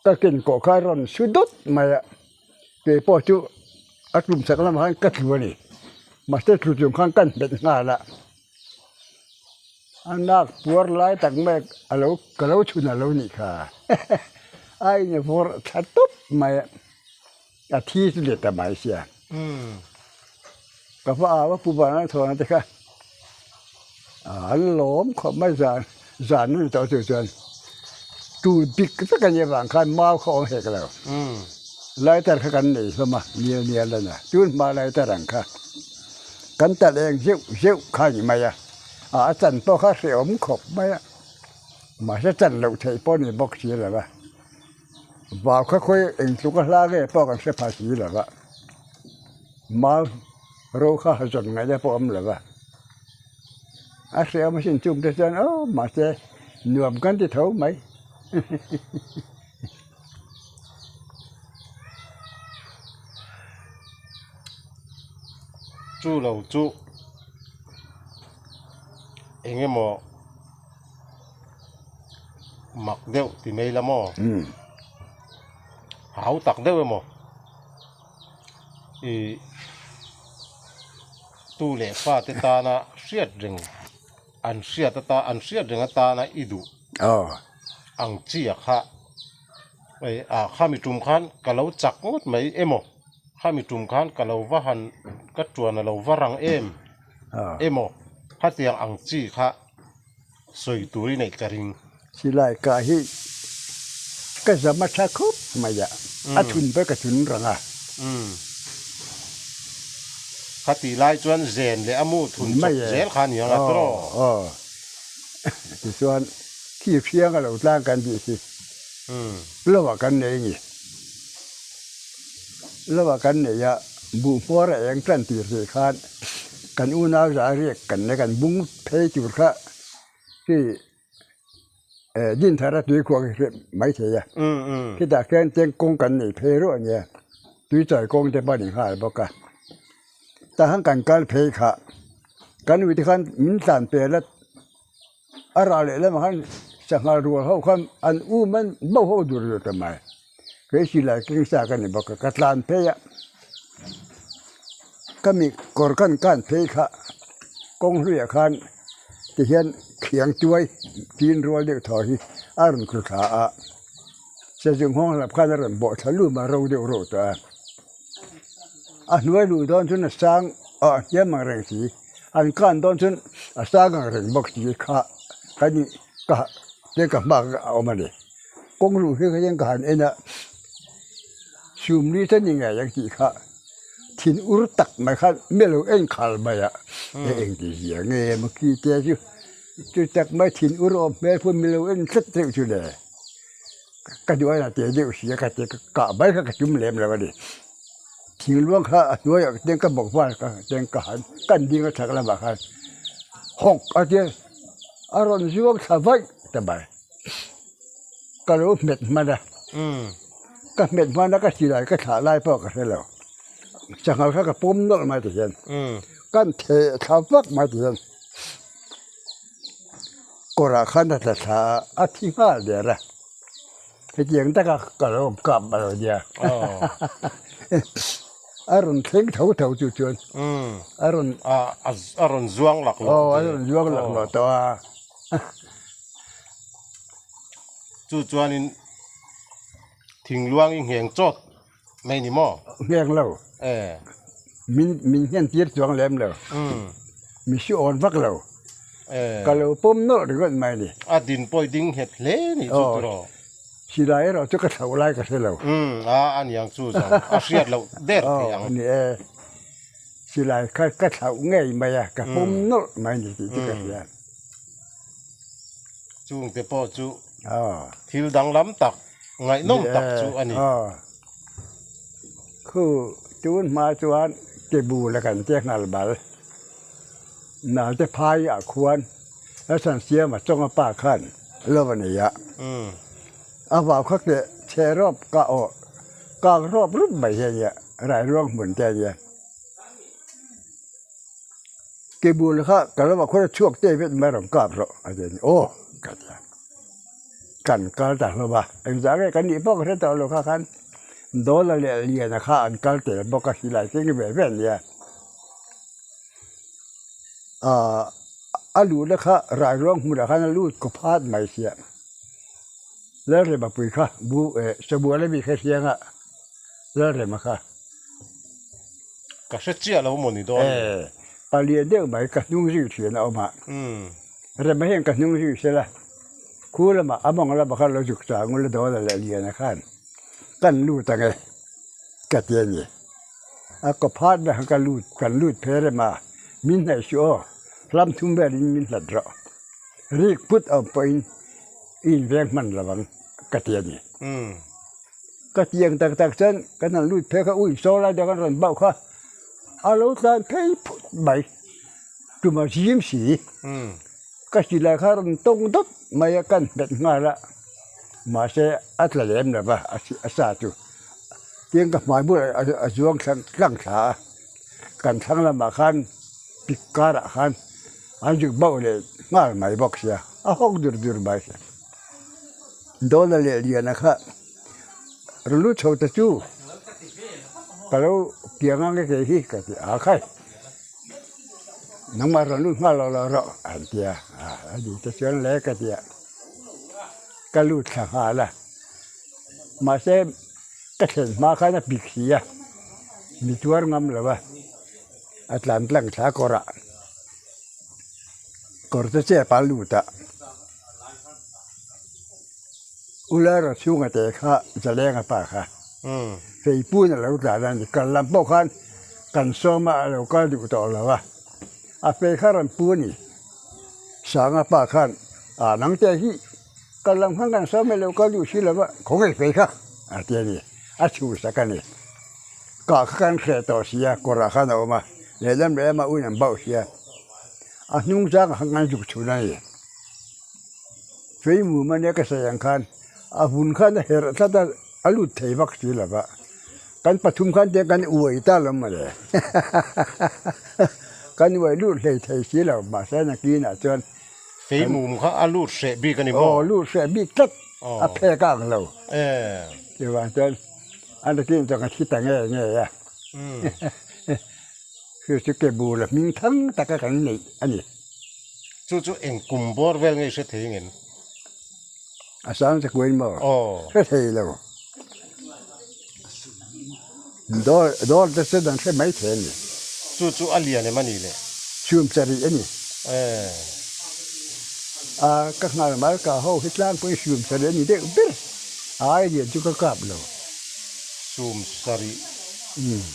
ka ken kawh kha a rawn su dawt mai a. Kei pawh chu a tum chak lamah khan ka tlu a ni. Mahse tlu chung khan ka hmet nghal a, a nak puar lai tak mai a lo ka lo chhun a lo nih kha a invawrh thla tawp mai a, a thi chu let ta mai sia. Ka va au a pu Vanlal Thawna te kha an lawm khawp mai zan zan a ni tawh chu chuan tur bik vek a nih avang khan mau kha awm hek lo lighter kha kan nei hlawm a nial nial a nia tun hma lighter ang kha kan talh eng zeuh zeuh kha a ni mai a a chan pawh kha hrehawm khawp mai a mahse chan loh theih pawh a ni bawk si lo va vau kha khawi eng tluk a hla nge pawh kan hre pha si lo va. Mau ro kha zawn ngaihna pawh a awm lo va, a hrehawm asin chung te chuan aw mahse nuam kan ti tho mai. Chu lo chu eng emaw mak deuh ti mai la maw? Hau tak deuh emaw? Ih tu leh fa te tana hriat reng an hriat ata an hriat reng atana i duh ang chi a kha ah khami tum khan ka lo chak ngawt mai emaw. Khami tum khan ka lo va han ka tuan a lo va rang em emaw khatiang ang chi kha sawi tur i neih ka ring. Silai kah hi ka zam a tha khawp mai a, a thun pawh ka thun rang a. Khatih lai chuan zen leh a mu thun chawp zel kha a ni ang a tawh. Aw, tichuan khi hriang a lo tlang kan tih hi lo ah kan nei nge. Lo ah kan nei a, buh hmuar a eng tan tir thei khan kan unau za riak kan nei kan bung phei tur kha khi Dinthar a tui khuak hi hriat mai thei a. Khitah khian cheng kawng kan nei phei ruah a nia, tui chawi kawng te pawh a ni nghal bawk a. Tah khan kan kal phei kha kan ui te khan min tlan pel a, a rah leh lamah khan sangha rual ho khan an um an bo ho dur dur ta mai. Kei silai keng sa ka ni bawk a, ka tlan phei a, ka mi kawr kan kan phei kha kawng hluiah khan tihian khiang tuai tin rual deuh thaw hi a rawn tlu thla a, sazuk nghawng hlap khan a rawn bawh thla lum a ro deuh ro tawh a, a hnuai luh dawn chuan a sang ah a hniam ang reng si, an kan dawn chuan a sang ang reng bawk si kha ka ni ka ka hma a awm a ni. Kawng luh hi ka hian ka han en a, Sumli te ni ngei ang tih kha thin ur tak mai khan mi lo en khal mai a, e eng ti zia nge maw khi te chu chu tak mai thin ur awm hmel pawh mi lo en tlat deuh chu le, ka duh a te deuh si a ka ti ka kah mai kha ka tum lem lo a ni. Thingluang kha a hnuaiah teng ka bawk hman kha teng ka han kan ding a chhak lamah khan hawk a tia a rawn zuang thla vaih ta mai. Ka lo hmet hman a, ka hmet hman a ka silai ka thlah lai pawh ka hre lo. Sanghal kha ka pawm nawlh mai ti hian kan theh thla vak mai ti hian kawrah khan a tla thla a, a thi nghal der a. Hetiang taka ka lo kap a lo nia. A rawn thleng tho tho chu chuan a rawn a rawn zuang laklawh aw a rawn zuang laklawh tawh a. Chu chuanin thingluang i ngheng chawt mai ni maw? Ngheng lo. E. Min min nghen tir chuang lem lo. Mi si awn vak lo. E. Ka lo pawm nawlh ringawt mai ni. A din pawh i ding nghet hle ni chu tiraw? Silai erawh chu ka thloh lai ka hre lo. A aniang chu zawng a hriat loh der thei ang. Aw ni e. Silai kha ka thlauh ngei mai a, ka pawm nawlh mai ni tih chu ka hria. Chungte pawh chu thil danglam tak, ngaihnawm tak chu a ni. Khu tun hma chuan ke bu la kan che nghal bal. Naute phai ah khuan Lalsan Siama chawnga pa khan lo va nei a. A vau kha ke chhe rawp ka aw kak rawp rup mai hi a nia, Rairuang hmun te a nia. Ke bul kha ka lo ah khuan a chhuak te vet mai a rawn kap rawh a ti a ni. Aw ka ti a, kan kal ta hlawm a, engzah nge kan nih pawh ka hre tawh lo kha khan Dawla leh Liana kha an kal tel bawk a, silai keng ve ve an nia. Aaa a luhna kha Rairuang hmunah khan a lut kaw phat mai sia, Lalrema pui kha bu eh Sabual ami kha hriang a Lalrema kha. Ka hre chiah lo maw ni dawn ni? Eh, palian deuh mai ka hnung zui thian a awm a. Rema hian ka hnung zui sela, khu lamah a mawng lamah khan lo zuk chang ula Dawla leh Liana khan kan lut ang e ka ti a ni. A kaw phat ber khan ka lut, kan lut phei rem a, min hnaih suh aw, hlam thum velin min hlat rawh. Rik put awm pawhin i inveng hman lo ang ka ti a ni. Ka tiang tak tak chuan kan han lut phei kha ui saw lai deuh kan rawn bauh kha a lo tlan phei phut mai tum a zim si ka silai kha a rawn tawng dawt mai a kan hmet nghal a mahse a tla lem lo va a sa chu tin ka hmai bulah a zuang tlang thla a kan thlang lamah khan pik karah khan an zuk bauh leh nghal mai bawk sia a hawk dur dur mai sia. Dawla leh Liana kha rawn lut chho ta chu ka lo piang ang e kei hi ka ti a khai nangmah rawn lut nghal lo lo rawh an ti a a ni te chuan le ka ti a ka lut thla nghal a mahse ka thlen hma khan a pik si a. Mi tuar ngam lo a, a tlan tlang thla kawrah kawr te chep a lut a, Ulara chhunga te kha Zalenga pa kha Feipun a lo tlan a ni, kal lam pawh khan kan sawm a, a lo kal duh tawh lo a, a fei kha rawn pu a ni. Sanga pa khan ah nang te hi kal lam khan kan sawm e lo kal duh si lo va, khawngaih fei kha a ti a ni, a chhuhsak a ni. Kah kha kan hreh tawh si a, kawrah khan a awm a, lehlam lehlamah un an bauh si a, a hnung zangah khan kan zuk chhun a ni. Fei mum ania ka sawi ang khan a vun khan a herh tlat a, a lut thei vak si lo va, kan pathum khan tiang kan uai ta lo mawle kan uai lut hlei thei si lo mahse nakinah chuan Fei mum kha a lut hreh bik a ni maw? Aw lut hreh bik tlat a phek a ang lo. Chuvang chuan a nakin chuan ka thi ta nge nge a chu chu ke bula hming thang taka kan neih a ni. Chu chu eng kum bawr vel nge i hre thei ngem? A sang che kuain maw? Aw. Hre thei lo. Dawr dawr te chu dan hre mai thei a ni. Chu chu a lian em a ni le? Chhum sarih a ni. Eh. A ka nghal mal ka ho hi tlangpui chhum sarih a ni deuh ber. A ai lian chu ka kap lo. Chhum sarih. Umm.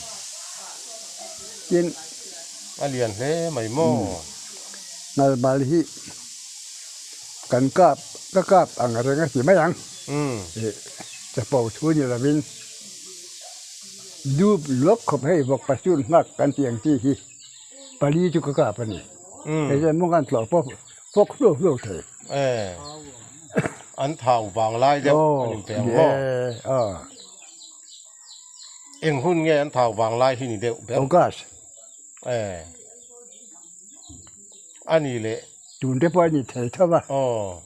Tin. A lian hle mai maw? Nghal mal hi kan kap ka kap ang reng a ti mai ang. Chapo thu ni lovin dup luak khawp hei vawk pasur nghak kan tih ang chi hi pali chu ka kap a ni. Hei hian mawng an tlawh pawh fawk hluau hluau thei. An thau vang lai deuh an inpe ang maw? Eng hun nge an thau vang lai hi ni deuh ber? August. A ni leh. Tun te pawh a ni thei tho va. Aw.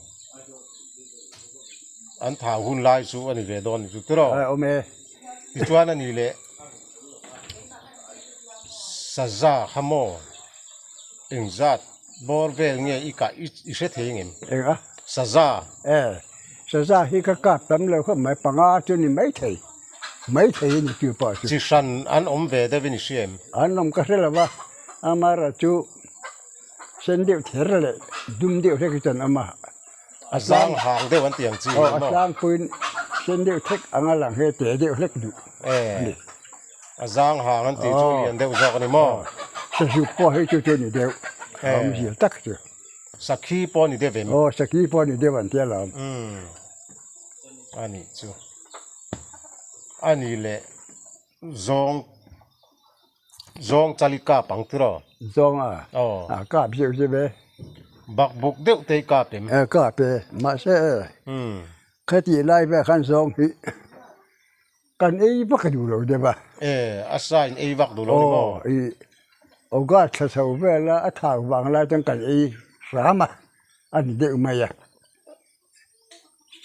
An thau hun lai chu a ni ve dawn ni chu tiraw? A awm e. Tichuan a ni leh saza kha maw engzat bawr vel nge i kah i hre thei ngem? Eng a? Saza. E, saza hi ka kap tam lo khawp mai, panga chu ni mai thei. Mai thei a ni chu pawh chu. Chi hran an awm ve deuh in i hria em? An awm ka hre lo va, amara chu sen deuh ther leh dum deuh hlek hi chuan a awm a. A zang hang deuh an ti ang chi maw? Aw, a tlangpuiin sen deuh thek anga lang hi a te deuh hlek duh a ni. A zang hang an tih chu a lian deuh zawk a ni maw? Sazuk pawh hi chu chu a ni deuh, a awmzia tak chu. Sakhi pawh a ni deuh em? Aw, sakhi pawh a ni deuh an ti alawm. A nih chu. A ni leh zawng zawng chali kap ang tiraw? Zawng a? Aw. A kap zeuh zeuh e. Bakbuk deuh te i kap em? E kap e, mahse e. Khatih lai vel khan zawng hi kan ei vak duh lo deuh a. E, a sa in ei vak duh lo ni maw? Aw, i August thla chho vel a, a thau vang lai chuan kan ei hram a, a ni deuh mai a.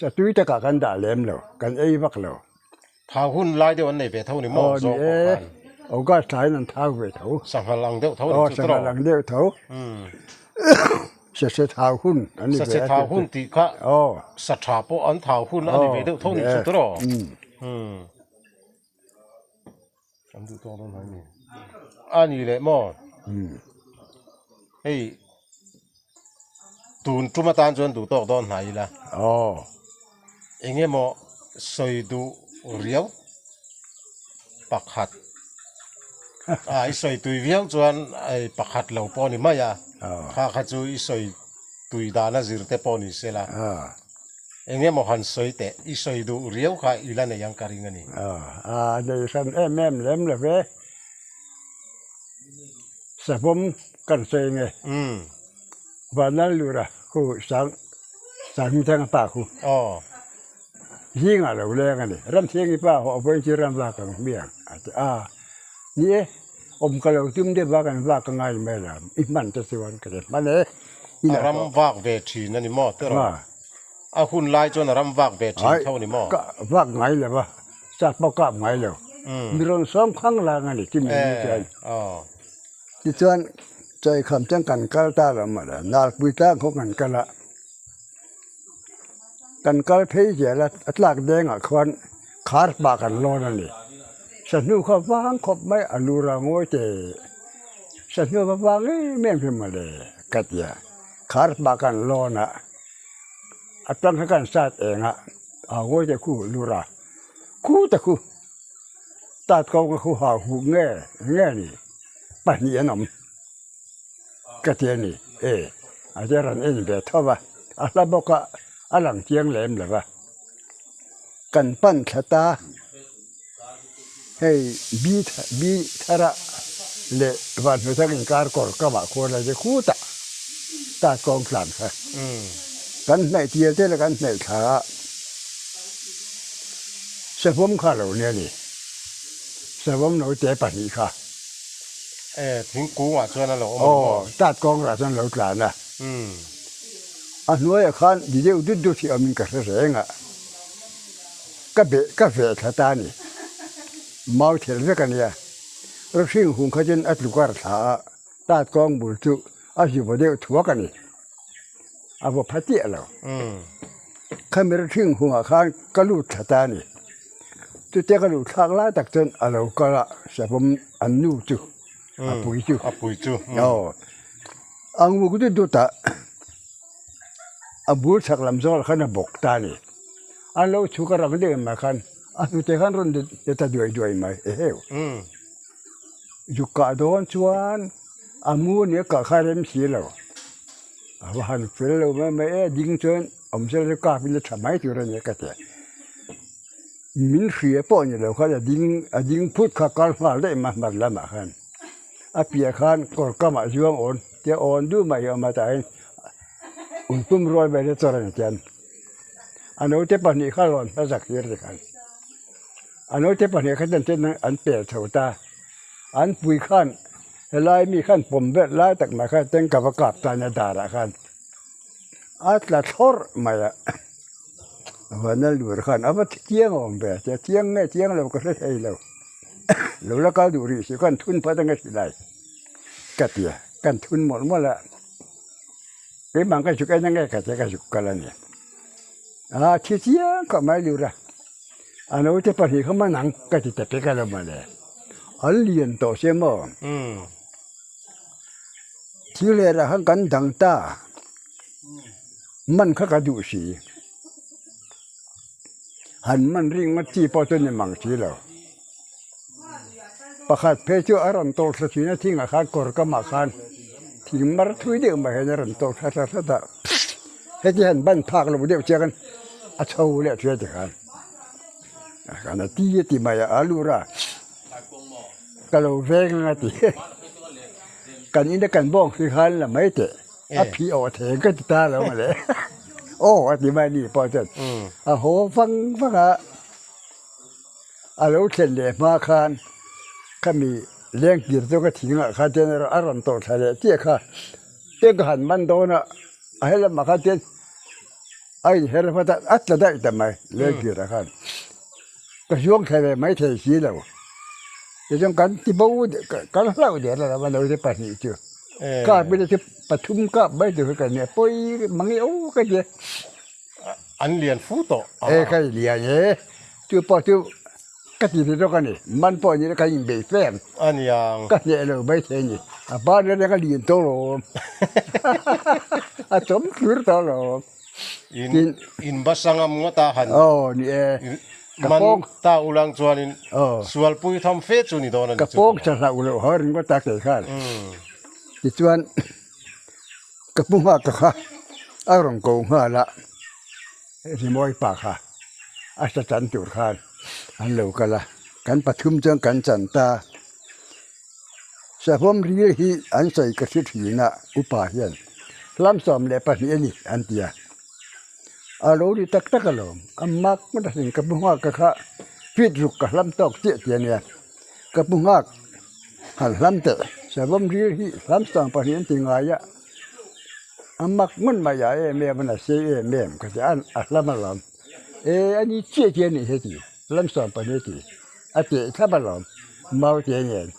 Satui takah kan dah lem lo, kan ei vak lo. Thau hun lai deuh an nei ve tho ni maw zawk pawh khan? August thla in an thau ve tho. Sanghal ang deuh tho ni chu tiraw? Aw, sanghal ang deuh tho. Sase thau hun an ni ve a. Sase thau hun tih kha sa tha pawh an thau hun a ni ve deuh tho ni chu tiraw? An duh tawk dawn hnai ni. A ni leh maw? Hei tun tum atan chuan duh tawk dawn hnai ila. Aw. Eng emaw sawi duh riau pakhat. A i sawi tui viau chuan ei pakhat lo pawh a ni mai a. Kha kha chu i sawi tui dana zir te pawh ni se la. Eng emaw han sawi teh, i sawi duh riau kha i la nei ang ka ring a ni. A nei hran em em lem lo ve. Savawm kan sawi nge. Vanlal lura khu sang Sanghmingthanga pa khu. Zingah lo leng a ni. Ramthiangi pa hawh vawiin chu ram vak ang hmiang a ti a. Ni e, awm ka lo tum deuh va kan vak a ngai mai lo, i hman te chuan ka ti hman e. A ram vak ve thin a ni maw tiraw? A hun lai chuan a ram vak ve thin tho a ni maw? Ka vak ngai lo va, sap pawh kap ngai lo. Mi rawn sawm khang lang a ni chumi ni chuan. Tichuan Chaikham chuan kan kal ta lo mawle, Nalpui tlang khaw kan kal a. Kan kal phei zel a, a tlak dengah khuan khar pah kan lawn a ni. Sahnu kha vang khawp mai a lura ngawi te sahnu va vang em em hi mawle ka ti a, khar hma kan lawn a, a tang kha kan sat eng a, a ngawi te khu lura khu ta khu tat ko ka khu hau huk nge nge ni pahnih an awm ka ti a ni e a te rawn en ve tho va, a hla bawk a a lang chiang lem lo va. Kan pan thla ta hei bi bi thara leh vanhnu thang inkar kawr kamah khuan a ri khut a tat kawng tlan kha kan hnaih tir te leh kan hnaih thla a savawm kha a lo nia ni savawm naute pahnih kha. E thingkungah chuan a lo awm ang maw? Aw tat kawng rah chuan a lo tlan a. A hnuaiah khan di deuh dut dut hi awmin ka hre reng a, ka beh ka veh thla ta a ni. Mau thel vek a nia. Rawhring hung kha chuan a tluk a thla a, tat kawng bul chu a zuva deuh thuak a ni. A vaw pha chiah lo. Khami rawhring hungah khan ka lut thla ta a ni. Chutia ka luh thlak lai tak chuan a lo kal a, savawm an nu chu a pui chu. A pui chu. Aw. A nguk dut dut a, a bul chhak lam zawlah khan a bawk ta a ni. An lo chhuk a rang deuh mai khan a hnute khan rawn let ta duai duai mai eheu. Zuk kah dawn chuan a mu nia kah kha rem si lo. A va han fel lo mai mai e, ding chuan awm sela chu kap in a tha mai tur a nia ka ti. Min hria pawh ni lo khan a ding a ding phut kha kal nghal daih mai hmar lamah khan a piah khan kawr kamah zuang awn tia awn duh mai hi a awm a tah hian ui pum rual vel hi chawr a ni tian a naute pahnih kha rawn hma zak tir ti khan a naute pahnih kha chuan ten an pel chho ta an pui khan helai mi khan pawm vel lai tak mai khan tengka va kap ta nia darah khan a tla thlawrh mai a. Vana lur khan a va chiang awm ve tia chiang nge chiang lo ka hre thei lo lo la kal duh rih si khan thun phat anga si lai ka ti a kan thun mawlh mawlh a keimah ka zuk en ange ka tia ka zuk kal a ni a thi chiang khawp mai lur a a naute pahnih kha man ang ka ti ta pek alawm mawle an lian tawh sia maw thil leh ah khan kan dang ta. Man kha ka duh si. Han man ringawt chi pawh chu ni mang si lo. Pakhat phei chu a rawn tawlh thla thin a, thingah khan kawr kamah khan thing mar thui deuh mai hian a rawn tawlh thla thla hlat a. Heti han ban phak lo deuh chiang in a chho leh thei a ti khan. Khan a ti a ti mai a, a lut a. Ka lo veng ang a ti. Kan ina kan bawng si khan la mai teh. A phih awh thei ka ti ta lo mawle. Aw a ti mai ni pawh chuan a haw vang vang a, a lo thlen leh hma khan khami lengtir chu ka thingah khan chuan a rawn tawh thla leh chiah kha chuan ka han man dawn a, a helamah khan chuan a inher vat a, a tla daih ta mai lengtirah khan. Ka zuang thla ve mai thei si lo. Tichuan kan ti bo kan hlauh der a lo te pahnih chu. Kap ila chu pathum kap mai tur hi ka nia pawi mang e aw ka tia. An lian fu tawh. E ka lian e. Chu pawh chu ka ti ve zawk a ni. Man pawh ni ka inbei fem. A niang. Ka hneh lo mai thei a ni. A ban reng a lian tawh lo. A chawm thlur tawh lo. In in basa ngam ngawt a han Aw ni e. Ka man pawng ta ulang chuanin Aw. sualpui tham fe chu ni dawn a ni Ka chu pawng tha hlauh loh haw ringawt a kei khan. Tichuan ka pu nghak kha a rawn ko nghal a, rimawi pa kha a sa chan tur khan an lo kal a, kan pathum chuan kan chan ta. Savawm ril hi an sawi ka hre thin a, upa hian hlam 12 a ni an ti a, a lo ri tak tak alawm, a mak ngawt asin ka pu nghak ka kha feet ruk ka hlam tawk chiah tih a nia, ka pu nghak han hlam teh savawm ril hi hlam 12 an ti ngai a, a mak ngawt mai a em em a na sei em em ka ti a, a hlam alawm, e a ni chiah chiah a nih heti hlam 12 a ti. A teh thlap alawm, mau te nen.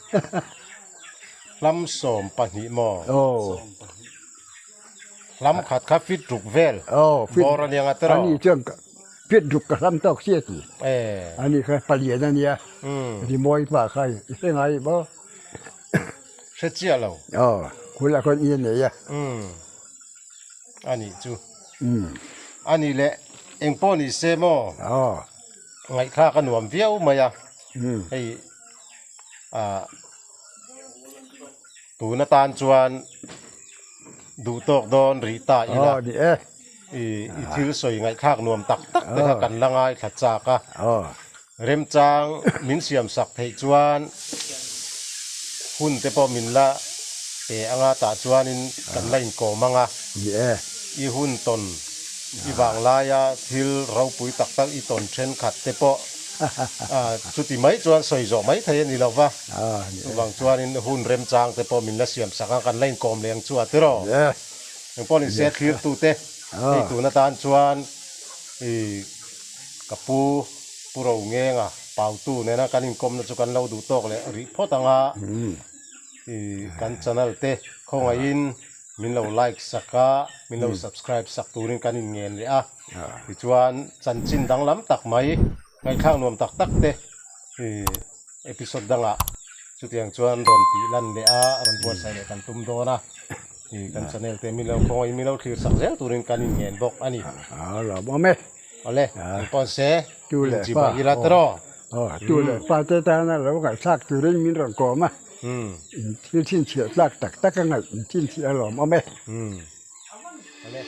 Hlam 12 maw? Aw. Hlam khat kha fit ruk vel. Aw, fit. Bawr a niang a tiraw? Ani chuan Piat ruk ka hlam tawk sia ti. Ani kha palian a nia. Rimawi pa kha i hre ngai maw? Hre chiah lo. Aw, khulah khuan i a nei a. A nih chu. A nih leh eng pawh ni se maw? Aw. Ngaihthlak a nuam viau mai a. Hei ah tun atan chuan duh tawk dawn rih ta ila. Aw ni e. I thil sawi ngaihthlak nuam tak tak te kha kan la ngaithla chak a. Remchang min siam sak theih chuan hun te pawh min la pe anga tah chuanin kan la inkawm ang a. I hun tawn i vang laia thil ropui tak tak i tawn thenkhat te pawh chuti mai chuan sawi zawh mai thei a ni lo va. Chuvang chuanin hun remchang te pawh min la siam sak ang kan la inkawm leh ang chu a tiraw. Engpawh ni se thlirtute hei tun atan chuan i ka pu Pu Rongenga Pautu nena kan inkawmna chu kan lo duh tawk leh rih phawt ang a, i kan channel te khawngaihin min lo like sak a, min lo subscribe sak turin kan inngen leh a, tichuan chanchin danglam tak mai ngaihthlak nuam tak tak te i episode dangah chutiang chuan rawn tih lan leh a, rawn buatsaih leh kan tum dawn a. I kan channel te min lo khawngaih min lo thlir sak zel turin kan inngen bawk a ni. A lawm awm e. Awle, eng pawn se, in chi bawk ila tawh. Aw, tu leh pa te tana lo ngaihthlak turin min rawn kawm a. In thil chhinchhiah tlak tak tak a ngaih in chhinchhiah a lawm awm e. Awle.